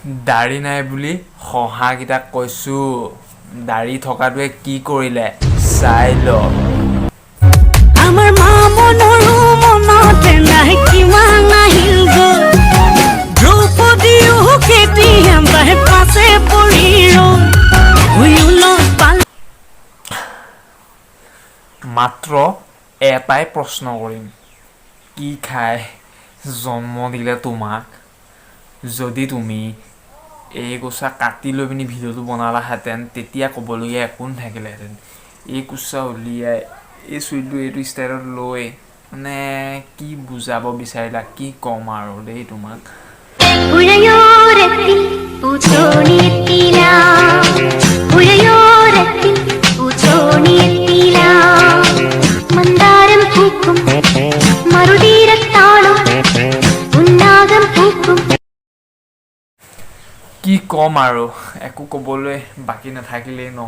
দাড়ি নাই বুলি শহাকেইটাক কৈছোঁ, দাড়ি থকাটোৱে কি কৰিলে চাই ল। আমাৰ মা মনৰো মনতে নাই কিমান আহিল গ'ল। দ্ৰৌপদীও কেতিয়াবাই পাছে পৰি ৰ'ল, হুয়ুলত পাল। মাত্ৰ এটাই প্ৰশ্ন কৰিম, কি খাই জন্ম দিলে তোমাক? যদি তুমি এই কোচা কাটি লৈ পিনি ভিডিঅ'টো বনালাহেঁতেন, তেতিয়া ক'বলগীয়া একো নাথাকিলেহেঁতেন। এই কোচা উলিয়াই এই চুলিটো এইটো ষ্টাইলত লৈ মানে কি বুজাব বিচাৰিলা? কি ক'ম আৰু দেই তোমাক। പുഴയോരത്തിൽ പൂത്തോണിയെത്തില, പുഴയോരത്തിൽ പൂത്തോണിയെത്തില. മന്ദാരം പൂക്കും മറുതീരത്താളും ഉന്നാകം പൂക്കും. কি ক'ম আৰু, একো ক'বলৈ বাকী নাথাকিলেই ন।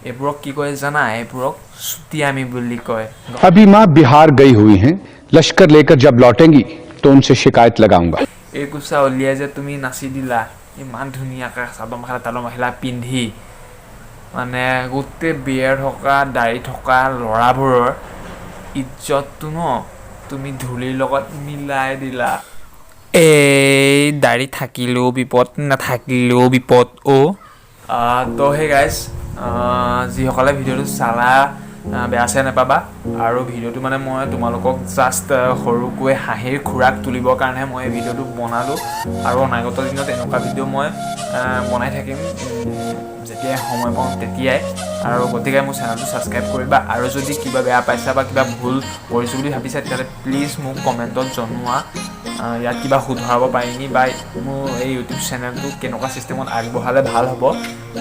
এইবোৰক কি কয় জানা? এইবোৰক চুটিয়ামি বুলি কয়। अभी माँ बिहार गई हुई हैं। लश्कर लेकर जब लौटेंगी तो उनसे शिकायत लगाऊंगा। এই কোচা উলিয়াই যে তুমি নাচি দিলা ইমান ধুনীয়াকৈ, চাদৰ মেখেলা তাদৰ মেখেলা পিন্ধি, মানে গোটেই বিয়েৰ থকা দাড়ি থকা ল'ৰাবোৰৰ ইজ্জতটো ন তুমি ধূলিৰ লগত মিলাই দিলা। এই দাড়ি থাকিলেও বিপদ, নাথাকিলেও বিপদ অ'। তো সেই গাইজ, যিসকলে ভিডিঅ'টো চালা, বেয়া চেয়া নাপাবা। আৰু ভিডিঅ'টো মানে মই তোমালোকক জাষ্ট সৰুকৈ হাঁহিৰ খোৰাক তুলিবৰ কাৰণেহে মই এই ভিডিঅ'টো বনালোঁ। আৰু অনাগত দিনত এনেকুৱা ভিডিঅ' মই বনাই থাকিম, যেতিয়াই সময় পাওঁ তেতিয়াই। আৰু গতিকে মোৰ চেনেলটো ছাবস্ক্ৰাইব কৰিবা। আৰু যদি কিবা বেয়া পাইছা বা কিবা ভুল কৰিছোঁ বুলি ভাবিছা, তেতিয়াহ'লে প্লিজ মোক কমেণ্টত জনোৱা। ইয়াত কিবা শুধৰাব পাৰিনি বা মোৰ এই ইউটিউব চেনেলটো কেনেকুৱা ছিষ্টেমত আগবঢ়ালে ভাল হ'ব,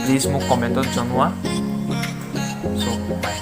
প্লিজ মোক কমেণ্টত জনোৱা। চ' বাই।